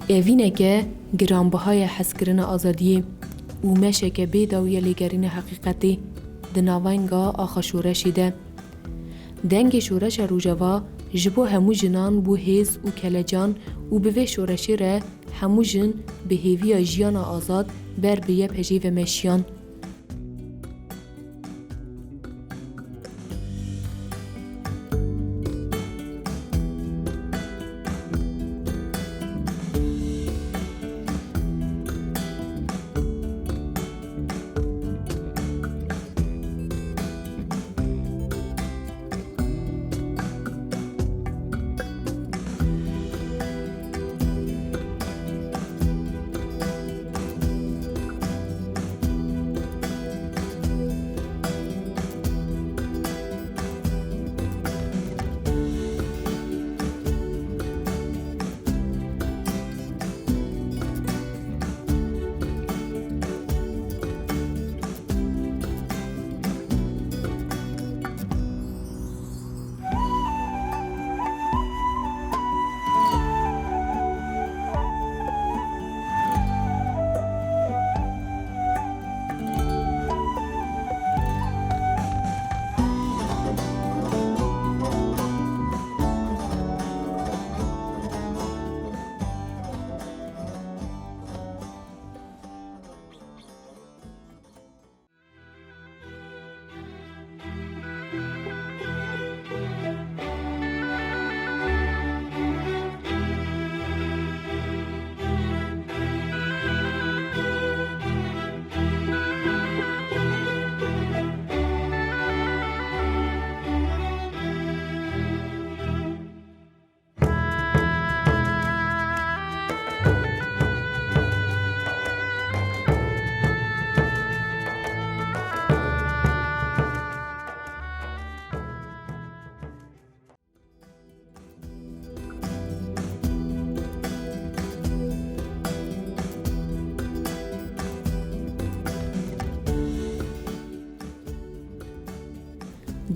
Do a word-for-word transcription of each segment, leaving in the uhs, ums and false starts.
Evîneke giranbiha ye hezkirina azadiyê û meşeke bê dawî ye lêgerîna heqîqetê di navenga axa şoreşê de. Dengê şoreşa Rojava ji bo hemû jinan bû hêz û kelecan û bi vê şoreşê re hemû jin bi hêviya jiyana azad ber bi Y P J'ê ve meşiyan.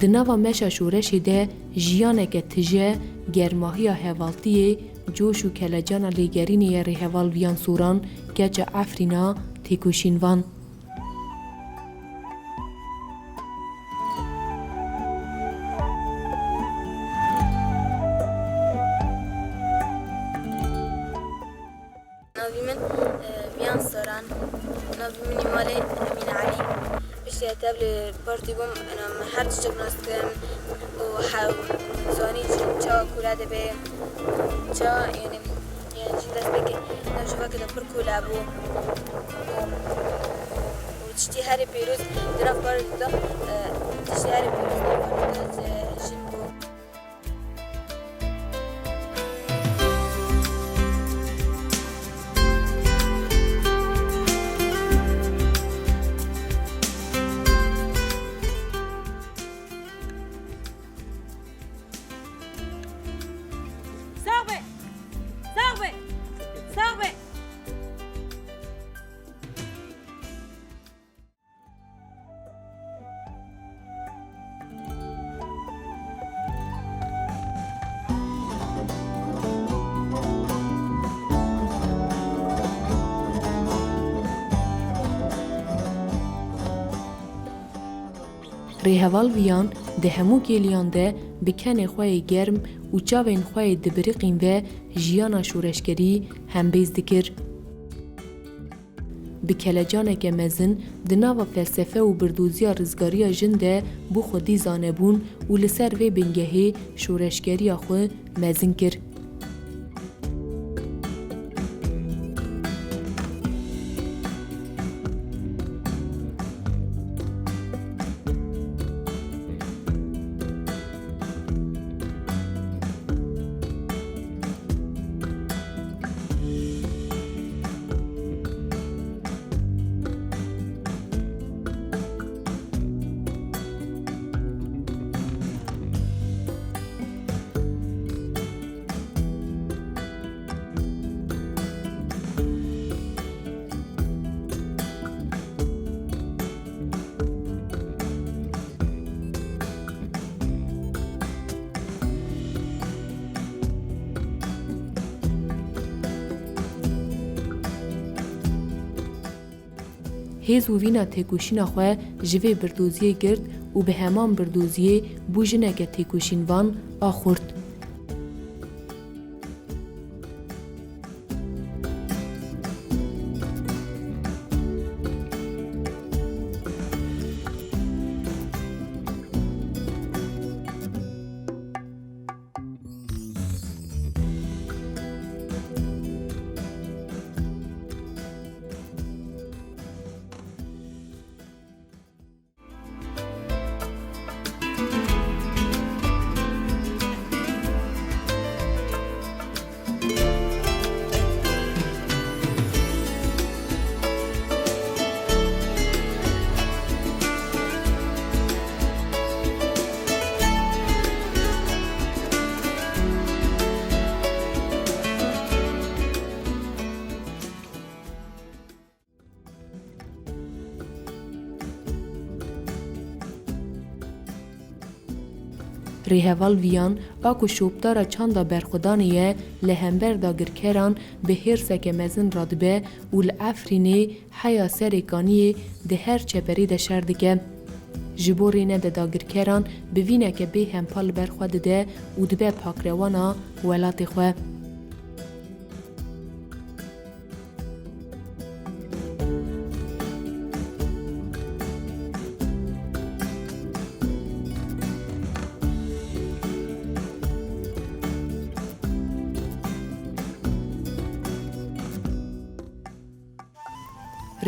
Di nava meşa şoreşê de jiyaneke tije, germahiya hevaltiyê, coş û kelecana lêgerînê ye rêhevalviyan Soran, keça Efrîna, têkoşîn van. Navî min, e, Viyan Soran. Navî min î malê Emîn Elî. Piştî tevlî partî bûm, ena, min her tiştek nas dikim û he-, zanî çi, ça kûle dibe, ça, yanî, yanî jî destpêkê navşovakê de pir kûle bû. Û, û tiştî herî pîroz di nav partî de, e, tiştî herî pîroz di nav partî de, e, jin bû. Sax be! Sax be! Sax be! Rêheval Viyan di hemû kêliyan de bi kenê xwe yê germ û çavên xwe yê dibiriqîn ve jiyana şoreşgerî hembêz dikir. Bi kelecaneke mezin di nava felsefe û birdoziya rizgariya jin de bo xwedî zanebûn û li ser vê bingehê şoreşgeriya xwe mezin kir. Hêz û vîna têkoşîna xwe ji vê birdoziyê girt û bi heman birdoziyê bû jineke têkoşînvan a xurt. Rêheval Viyan, a ku şopdara çanda berxwedanê ye, li hember dagirkeran bi hêrseke mezin radibe û li Efrînê heya Serê Kaniyê di her çeperê de şer dike. Ji bo rê nede dagirkeran bi vîneke bê hempa li ber xwe dide û dibe pakrewana welatê xwe.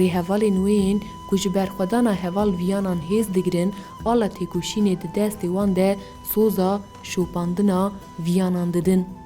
Rêhevalên wê yên ku ji berxwedana heval Viyanan hêz digirin, ala têkoşînê di destê wan de soza şopandina Viyanan didin.